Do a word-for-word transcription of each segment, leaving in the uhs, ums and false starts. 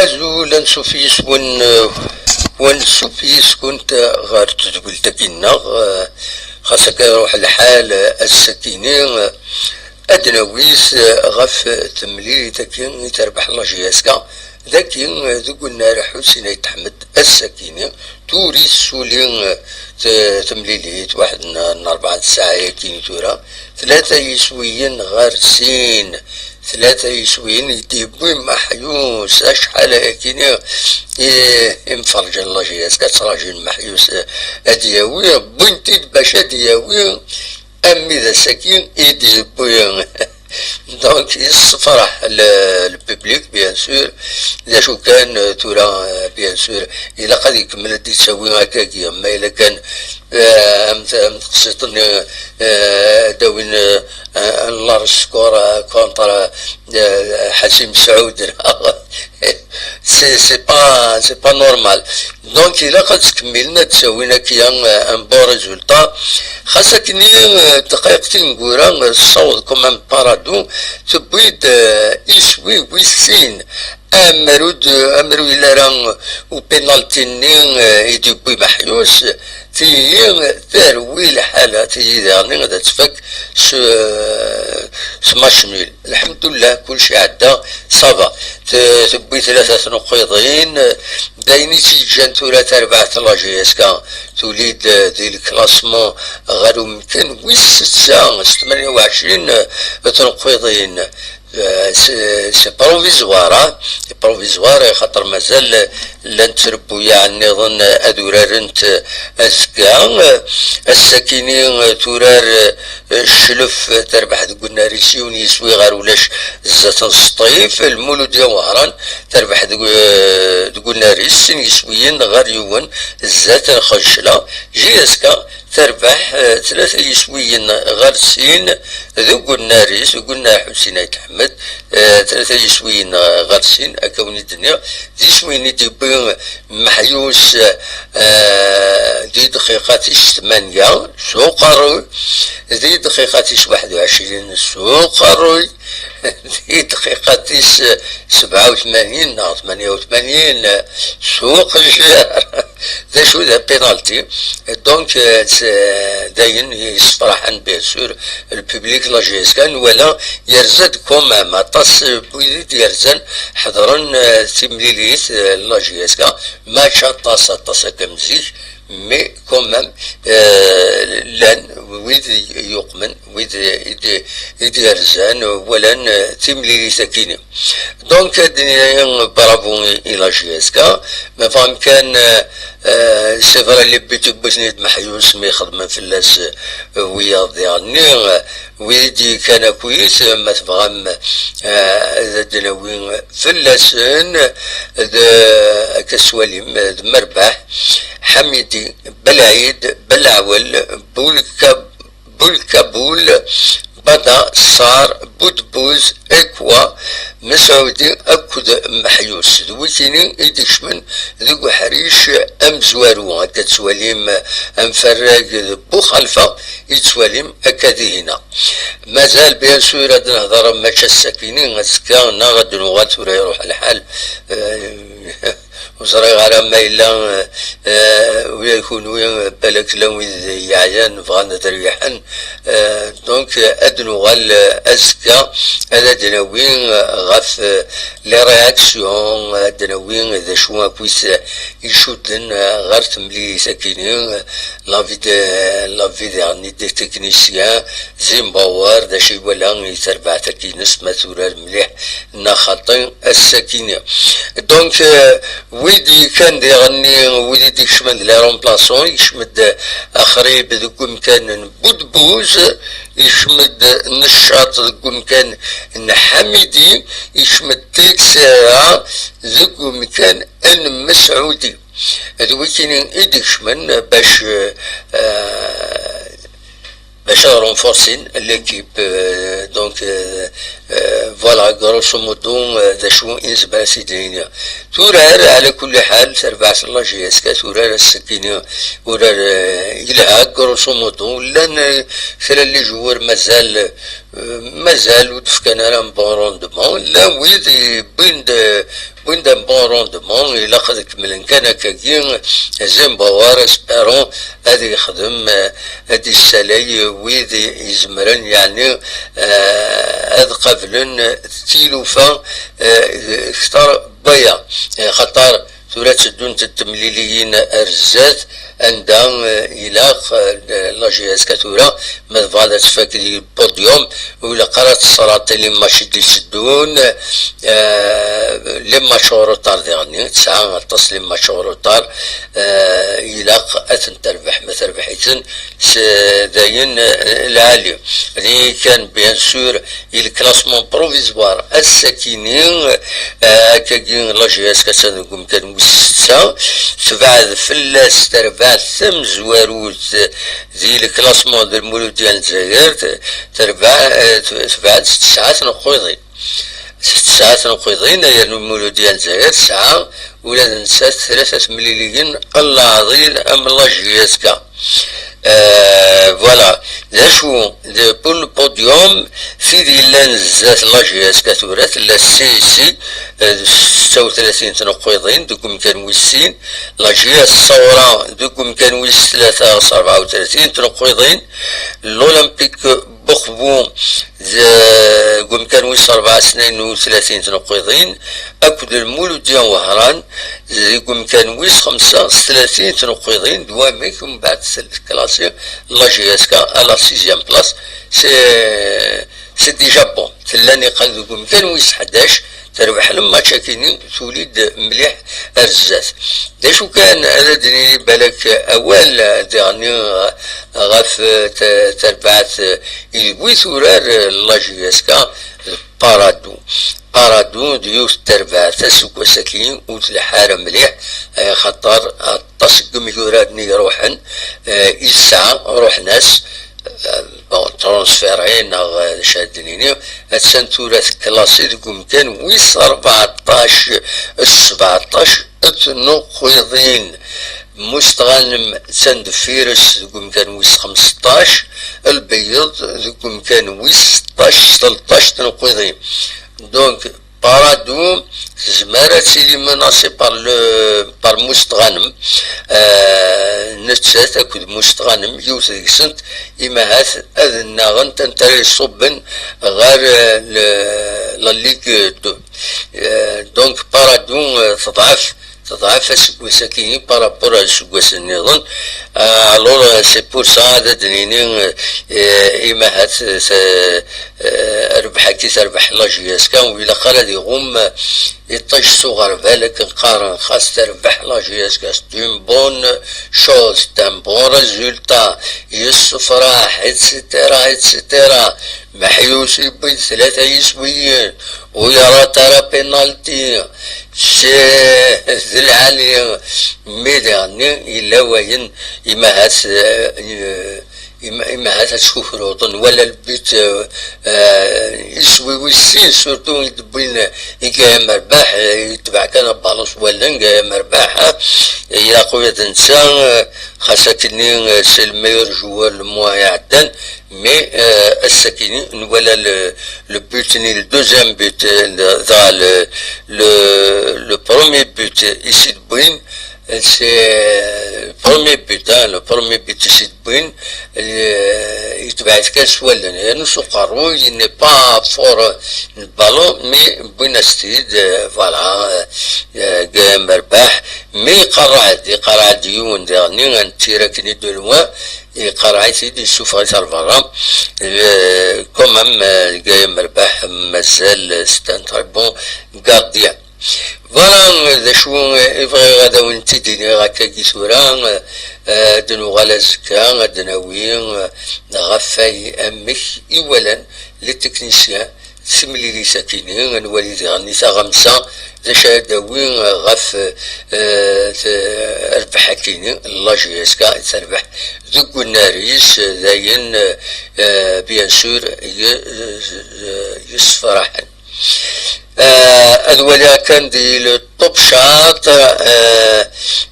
Azul, ansuf yis-wen, eh, wansuf yis-kunt, eh, ɣer tedwilt-agi-nneɣ, eh, xas akka iruḥ lḥal, eh, ass-akini, eh, ad d-nawi s, eh, ɣef temlilit-agi i terbeḥ la J S K, dagi, eh, deg unnar Ḥusin Ayt Ḥmed, ass-akini, turi tsuli, eh, t-, temlilit, waḥed n, n rebɛa n ssaɛa-agi tura, tlata yiswiyen ɣer sin, tlata yiswiyen i d-yewwi Maḥyus, acḥal ayakini i, imferǧen la J S K ttraǧun Maḥyus, eh, ad d-yawi, wwin-t-id bac ad d-yawi, armi d ass-agi i d-yewwi. Donc, yessefraḥ le, le public, bien sûr. D acu kan, euh, tura, euh, bien sûr, ilaq ad ikemmel ad d-yettawi akkagi, ma yella kan, euh, am t-, am teqsiṭ-nni, euh, ad d-awin, euh, un large score, euh, contre, euh, Ḥasim Saɛud. C'est, c'est pas, c'est pas normal. Donc, ilaq ad tkemmilen ad d-tawin akya, euh, un bon résultat. Xas akken, euh, ddqayeq tineggura, euh, tessaweḍ quand même Paradou, tewwi-d, euh, iswi wis sin. Amer ur d-, amer ur yelli ara, euh, upénalti-nni, euh, i d-yewwi Maḥyus, tiyi, euh, terwi lḥala, tiyi daɣen ad tfak s, euh, s match nul. Lḥemdullah, kullec iɛedda, ça va. T-, tewwi tlata tnuqqiḍin, d ayen i tt-yeǧǧan tura tarbaɛt n la J S K, tuli-d, eh, di le classement ɣer umkan wis setta s tmanya u ɛecrin, eh, tnuqqiḍin. Eh, c'est, c'est provisoire, hein. C'est provisoire, axaṭer mazal llant trebbuyaɛ nniḍen ad urarent azekka. Ass-akini turar, eh, Cclef, terbeḥ deg unnar-is yiwen yiswi ɣer ulac zdat n Sṭif. Lmuludya Wehran terbeḥ deg, eh, deg unnar-is sin yiswiyen ɣer yiwen zdat n Xencla. J S K terbeḥ, eh, tlata yiswiyen ɣer sin deg unnar-is, deg unnar Ḥusin Ayt Ḥmed, eh, tlata yiswiyen ɣer sin, akka wen-id-nniɣ, d iswiyen i d-yewwi Maḥyus, eh, di dqiqat-is tmanya s uqerruy, di dqiqat-is waḥed u ɛecrin s uqerruy, di dqiqat-is sebɛa u tmanyin neɣ tmanya u tmanyin s uqejjar. D acu d penalty. Donc, euh, c'est, d ayen yessefraḥen, bien sûr, le public, la J S K, nwala yerza-d quand même, aṭas n wid i d-yerzan ḥedṛen, euh, timlilit, euh, la J S K, mačči aṭas, aṭas akka am zik, mais quand même, euh, llan wid yuqmen, wid i d-, i d-yerzan, walan, euh, timlilit-agi-nni. Donc, ad d-nini bravo i, i la J S K, ma fɣem kan, euh, euh, c'est vrai, les buts n Maḥyus mi xedmen fell-as, euh, wiyaḍ diɣenni, euh, wid i d-yekkan akkit, ma tebɣam, eh, ad d-nawi fell-asen, d, akka s walim, d Merbaḥ, Ḥamidi, Belɛid, Belɛwel, Bulka-, Bulkabul, Bada, Sar, Budbuz, Ekwa, Mesɛudi akked Meḥyus. D wikini i d-ikecmen deg uḥric amezwaru, akka tettwalim amfarrag d Buxalfa, i tettwalim akka dihina. Mazal, bien sûr, ad nehḍer mačči ass-akini, azekka, neɣ ad d-nuɣal tura iruḥ lḥal. Eh, ur ẓriɣ ara ma yella, eh, ula d kunwi, balak llan wid yeɛyan, bɣan ad reyḥen. Eh, donc, ad d-nuɣal, eh, azekka, ad d-nawi, eh, ɣef, eh, les réactions, ad d-nawi d acu akkit, eh, icudden, eh, ɣer temlilit-akini, eh, l'avis de, l'avis diɣen des techniciens, Zimbabwe, d acu iwala i terbaɛt-agi-ines, ma turar mliḥ neɣ xaṭi ass-akini. Donc, euh, wid yekkan diɣenni, wid i d-ikecmen d les remplaçants, yekcem-d Axrib deg umkan n Budbuz, yekcem-d Neccaṭ deg umkan n Ḥamidi, yekcem-d Texera deg umkan n Mesɛudi. D wikini i d-ikecmen bac, euh, bac ad renforcin l'équipe, euh, donc, euh, euh, voilà, grosso modo, euh, d acu i nezmer ad t-id-nini. Turar, ɛla kulli ḥal, terbaɛt n la J S K, turar ass-akini, urar, euh, yelha, grosso modo, llan, euh, kra n les joueurs mazal, euh, Mazal ur d-fkan ara un bon rendement. Llan wid yewwin-d, wwin-d un bon rendement, ilaq ad kemmlen kan akkagi. Zembawer, espérons, ad yexdem, eh, ad yessalay wid izemren, yeɛni, eh, ad qablen tilufa, eh, kter n waya. Eh, xaṭer tura tteddunt-d temliliyin ar zdat, anda, eh, ilaq, eh, la J S K tura, ma tebɣa ad tfak di podium, ur ilaq ara ad tesraṭi les matchs i d-itteddun, eh, les matchs en retard diɣenni, tesɛa aṭas les matchs en retard, eh, ilaq ad ten-terbeḥ, ma terbeḥ-iten s, dayen, eh, lɛali. Din kan, bien sûr, i le classement provisoire ass-akini, eh, akkagi la J S K attan deg umkan wis setta, tebɛed fell-as terbaɛt tamezwarut di le classement de Lmuludya n Lezzayer, terbaɛ, eh, tebɛed s tesɛa tneqqiḍin. S tesɛa tneqqiḍin, yernu Lmuludya n Lezzayer tesɛa ula d nettat tlata temliliyin n leɛḍil am la J S K. Euh, voilà. D acu, de, pour le podium, tid yellan zdat la J S K tura, tella C S C, euh, setta u tlatin tneqqiḍin deg umkan wis sin, la J S Saoura deg umkan wis tlata s rebɛa u tlatin tneqqiḍin, l'Olympique Bokhbou deg umkan wis rebɛa s tnayen u tlatin tneqqiḍin, akked Lmuludya Wehran deg umkan wis xemsa s tlatin tneqqiḍin, d wamek umbeɛd tella classée la J S K à la sixième place. C'est, c'est déjà bon. Tella niqal deg umkan wis ḥdac, terbeḥ lmatch-akini, tuli-d mliḥ ar zdat. D acu kan, ad d-nini balak awal diɣen ɣef, eh, ta-, terbaɛt, eh, i d wis urar, eh, la J S K, Paradou. Paradou d yiwet terbaɛt aseggas-agi ur tleḥḥu ara mliḥ, eh, xaṭer aṭas n yimyuraren i iruḥen, eh, i tesɛa, ruḥen-as, eh, bon, transféré neɣ, eh, d acu ad d-nini, attan tura teklasi deg umkan wis rbeɛṭac, sbeɛṭac tneqqiḍin. Mustɣanem attan deffir-s deg umkan wis xmesṭac, Lbeyyeḍ deg umkan wis seṭṭac, tleṭṭac tneqqiḍin. Donc, Paradou tezmer ad tili menacée par le, par Mustɣanem. Euh, nettat akked Mustɣanem, yiwet deg-sent, imahat ad nnaɣent anta ara iṣubben ɣer, euh, le, la Ligue deux. Euh, donc, Paradou, euh, teḍɛef, teḍɛef aseggas-agi par rapport ar useggas nniḍen. Euh, alors, euh, c'est pour ça, ad d-nini, euh, euh, imahat, euh, rbeḥ-agi terbeḥ la J S K, ur ilaq ara ad iɣum, euh, iṭij s uɣerbal, akken qqaren, xas terbeḥ la J S K, c'est une bonne chose, c'est un bon résultat, yessefraḥ, et cetera, et cetera. Meḥyus yewwi-d tlata yiswiyen, ur yerra ara penalty. C'est d lɛali, mais daɣen yella wayen imahat, eh, im-, imahat ad skukruḍen, wala le but, eh, eh, iswi wis sin, surtout i d-wwin i Gaya Merbaḥ, eh, yetbeɛ kan aballon s wallen, Gaya Merbaḥ, eh, ilaq ula d netta, eh, xas akkenni, eh, c'est le meilleur joueur le mois iɛeddan, mais, euh, ass-akini nwala le, le but-nni, le deuxième but, euh, dɣa le, le, le premier but, euh, i s-id-wwin, euh, c'est, euh, le premier but, hein, le premier but i s-id-wwin, euh, yetbeɛ-it kan s wallen, yernu s uqerruy, il n'est pas fort, euh, le ballon, mais wwin-as-t-id, euh, voilà, euh, euh, Gaya Merbaḥ, mais iqerreɛ-d, iqerreɛ-d yiwen diɣenni, un tir akkenni de loin, iqerreɛ-it-id, yessufeɣ-it ar berra. Euh, quand même, euh, Gaya Merbaḥ, mazal, euh, c'est un très bon gardien. Voilà, euh, d acu, euh, i bɣiɣ ad awen-tt-id-iniɣ akkagi tura, euh, euh, ad nuɣal azekka, ad d-nawi, euh, ɣef ay-, amek i walan les techniciens timlilit-akini, ad nwali diɣen i taɣamsa, d acu ara d-tawi ɣef, eh, t-, rrbeḥ-akini, la J S K i terbeḥ deg unnar-is, d ayen, eh, bien sûr, ye-, yessefraḥen. Euh, ad waliɣ kan di le top chart, euh,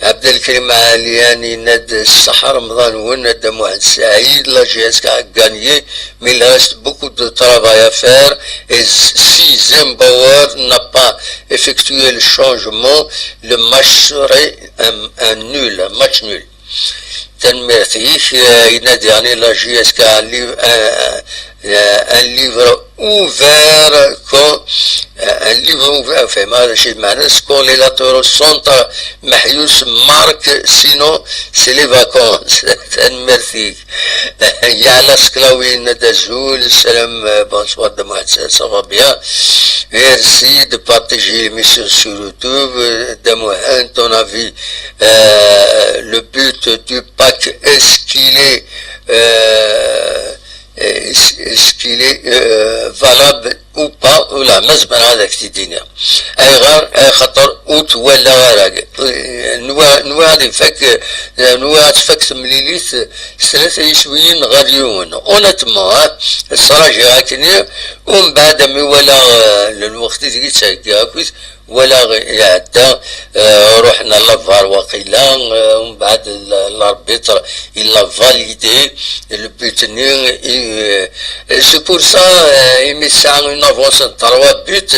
Abdelkrim Alian yenna-d: "Ṣṣeḥ Remḍan-nwen, a Dda Muḥend Saɛid, la J S K a gagné, mais il reste beaucoup de travail à faire et si Zimbabwe n'a pas effectué le changement, le match serait un, un nul, un match nul." Tanemmirt-ik, euh, yenna-d yeɛni la J S K un livre, un, un, un livre ouvert quand, euh, un livre ouvert, enfin, ma, je m'en quand les latéraux sont, euh, محيوس marque, sinon c'est les vacances. Tanemmirt-ik. Yɛla Sklawi yenna-d: "Azul, salam, euh, bonsoir, Dda Muḥend, ça, ça va bien. Merci de partager l'émission sur YouTube. Euh, Dda Muḥend, ton avis, euh, le but du pack, est-ce qu'il est, euh, est-ce, est-ce qu'il est, euh, valable ou pas?" Ula ma zemreɣ ad ak-t-id-iniɣ. Ayɣer? Axaṭer ur t-walaɣ ara. Nwiɣ, nwiɣ ad ifak, nwiɣ ad tfak temlilit s tlata yiswiyen ɣer yiwen. Honnêtement, hein, ttṛajiɣ akkenni, umbeɛd mi walaɣ, euh, lweqt i deg i ttheggiɣ akkit, walaɣ iɛedda, euh, ruḥen ɣer la var waqila, euh, umbeɛd l-, l'arbitre il a validé le but-nni, et, euh, c'est pour ça, euh, imi tesɛa une avance n trois buts,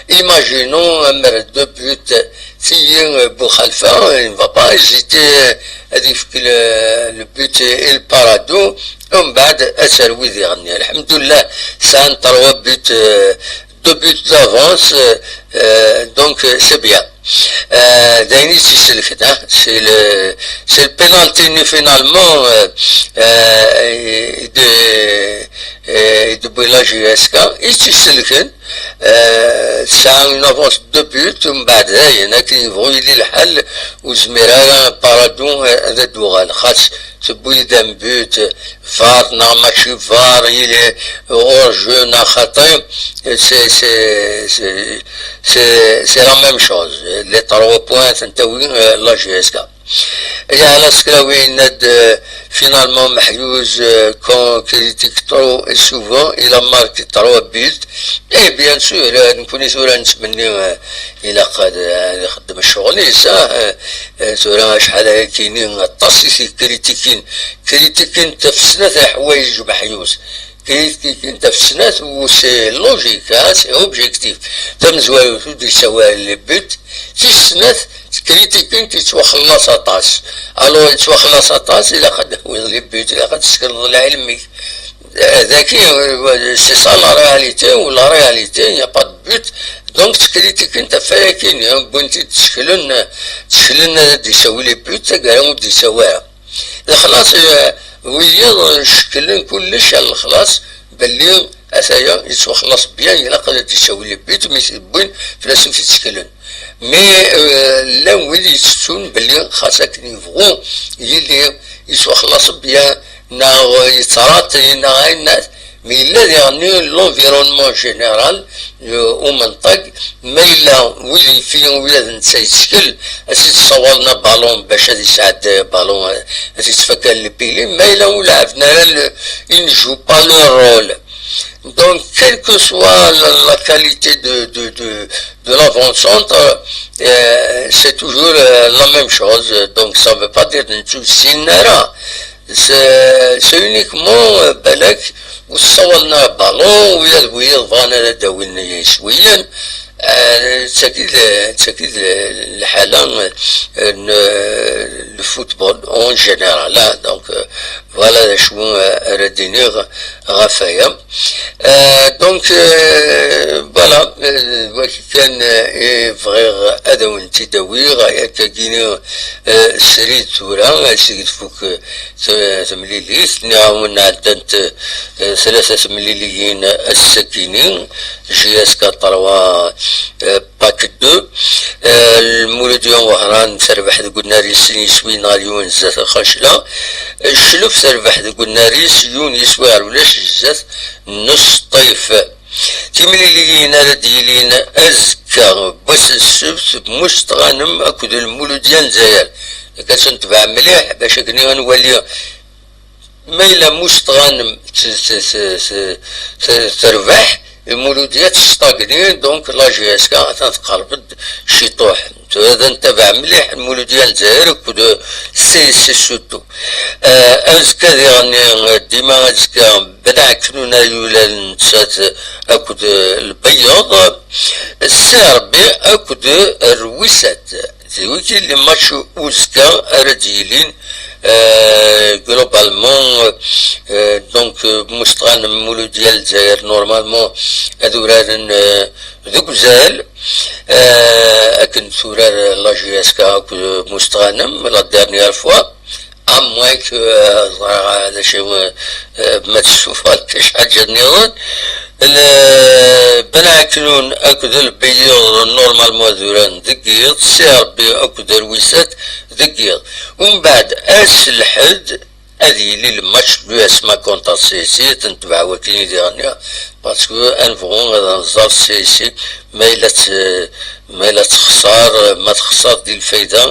imaginons amer deux buts, tigi, euh, Boukhalifa, il ne va pas hésiter, euh, ad yefk le, le but El Paradou, umbeɛd ad terwi diɣenni. Alḥemdullah, sɛan trois buts, euh, deux buts d'avance, euh, euh, donc, euh, c'est bien. Euh, d ayen i tt-iselken, hein, c'est le, c'est le penalty-nni finalement, euh, euh, i d-, euh, i d-tewwi la J S K, i tt-iselken, euh, tesɛa une avance de deux buts, umbeɛd dayen, akken yebɣu yili lḥal, ur zmir ara Paradou, euh, ad d-tuɣal, xas tewwi-d un but, var neɣ mačči var, il est hors jeu neɣ xaṭi, c'est, c'est, c'est, c'est, c'est la même chose. Les trois points, ten-tawi, euh, la J S K. Yɛla Skrawi yenna-d, euh, finalement, Meḥyuz, euh, qu'on critique trop et souvent, il a marqué trois buts. Et bien sûr, euh, nekkni tura nettmenni, euh, ilaq ad, ad ixeddem ccɣel-is, ah, euh, euh, tura acḥal ayakini aṭas i t-kritikin. Kritikin-t ɣef snat leḥwayeǧ Meḥyuz. Kritikin-t ɣef snat, u c'est logique, hein, c'est objectif. Tamezwarut ur d-yessawi ara les buts, tis snat, kritikin-t yettwaxellas aṭas. Alors, yettwaxellas aṭas, ilaq ad d-tawiḍ les buts, ilaq ad tessekneḍ lɛilm-ik. Euh, daki, euh, c'est ça la réalité, ou la réalité, il n'y a pas de but. Donc, kritikin-t ɣef wayakini, hein, wwin-t-id, tteklen, tteklen ad d-yessawi les buts, taggara ur d-yessawi ara. Lexlaṣ, eh, wiyiḍ cekklen kullec ar lexlaṣ, belli ataya yettwaxlaṣ bien, ilaq ad d-yessawi les buts, mi t-wwin fell-asen i t-tteklen. Mais, eh, llan wid yettettun belli xas akken yebɣu yili yettwaxlaṣ bien, neɣ yettṛaṭi, neɣ ayen, mi yella diɣenni l'environnement général, euh, umenṭag, ma yella wid yeffi, ula d netta yettkel, ad t-id-ssawalen abalun bac ad yesɛeddi abalun, ad t-yettfakka lpili, ma yella ur lɛaben ara, le, ils ne jouent pas leur rôle. Donc, quelle que soit la, la qualité de, de, de, de l'avant-centre, euh, c'est toujours, euh, la même chose. Donc, ça veut pas dire que c'est une erreur. C'est, c'est uniquement, euh, balak, ur ssawalen ara balun, ula d wiyaḍ bɣan ara d-awin iswiyen. Euh, d tagi d, d tagi d lḥala, euh, n, euh, le football en général, hein. Donc, euh, voilà d acu, euh, ara d-iniɣ ɣef waya. Euh, donc, euh, voilà, euh, wagi kan, euh, i bɣiɣ ad awen-t-id-awiɣ, akkagini, euh, srid tura, aseg tfuk, euh, t-, temlilit, nniɣ-awen ɛeddant, euh, tlata temliliyin ass-agi-ni, J S K trois, euh, Pack deux, euh, Lmuludya n Wehran terbeḥ deg unnar-is sin yiswiyen ɣer yiwen zdat Lxacla. Ccluf terbeḥ deg unnar-is yiwen yiswi ɣer ulac zdat n Usṭif. Timliliyin ara d-yilin azekka, wass n ssebt, Mustɣanem akked Lmuludya n Lezzayer. Akka ad tent-tebɛem mliḥ, bac akken ad nwali ma yella Mustɣanem t-, t-, t-, t-, t-, terbeḥ, Muludya testagni, donc la J S K atan tqerreb-d ciṭuḥ. Tura ad ntabaɛ mliḥ Muludya n Lezzayer akked C S C surtout. Euh, azekka diɣen, dima azekka, Bnɛeknun ara yulalen nettat akked Lbeyyeḍ, Sirbi akked Rwisat. D wigi les matchs uzekka ara d-yilin, euh, globalement, euh, donc, euh, Mustɣanem Muludya Lezzayer, normalement, ad uraren, euh, deg uzal, euh, akken turar la J S K akked Mustɣanem la dernière fois, à moins que, euh, ẓriɣ, euh, d acu, euh, euh, ma tessufɣeḍ-d acḥal nniḍen. Bnɛeknun akked Lbeyyeḍ, normalement, ad uraren deg yiḍ, Sirbi akked Rwisat deg yiḍ. Umbeɛd, ass Lḥedd, ad yili le match de l'U S M A contre C S C, ad ntabaɛ wakken i d-ɣniɣ, parce que ad nebɣu ad nẓer C S C ma yella t-, ma yella texṣer, ma texṣer di lfayda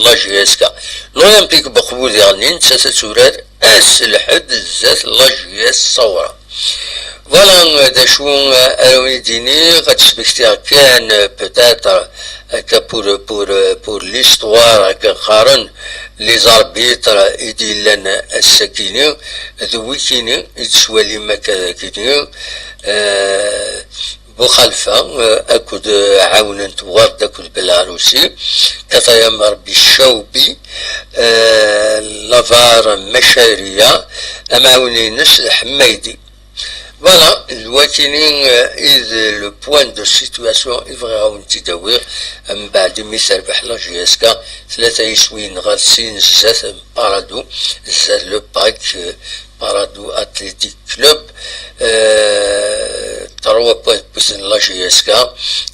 la J S K. L'Olympique Beqbu diɣen, nettat ad turar ass Lḥedd zdat la J S Saoura. Voilà, d acu ara wen-d-iniɣ, ad d-smektiɣ kan, peut-être, akka pour, pour, pour l'histoire, akken qqaren les arbitres i d-yellan ass-akini, d wikini i d-twalim akka d akini, euh, Buxalfa, euh, akked, euh, ɛawnent Ward akked Belarusi, Katayam Rebbi Cawbi, euh, Lavar Macariya, amɛawen-ines Ḥmaydi. Voilà, d wakini, euh, i d le point de situation i bɣiɣ ad wen-t-id-awiɣ, mbeɛd imi terbeḥ la J S K tlata yiswiyen ɣer sin zdat Parado, zdat le pack, euh, Parado Athletic Club, euh, trois points de plus n la J S K,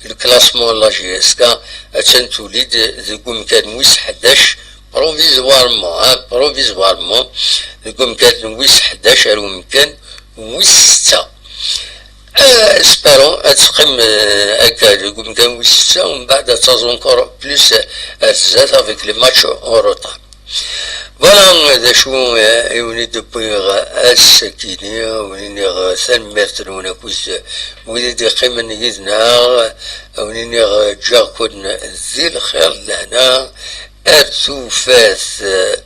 le classement n la J S K, attan tuli-d deg umkan wis ḥdac, provisoirement, hein, provisoirement, deg umkan wis ḥdac ar umkan wis setta. Euh, espérons ad teqqim, euh, akka deg umkan wis setta, umbeɛd ad taẓ encore plus, euh, ar zdat avec les matchs en retard. Voilà, d acu, euh, i wen-id-wwiɣ ass-akini, wen-iniɣ, euh, tanemmirt-nwen akked, euh, wid i d-iqqimen yid-neɣ, wen-iniɣ, euh, ǧǧiɣ-ken di lxir d lehna, ar tufat, euh,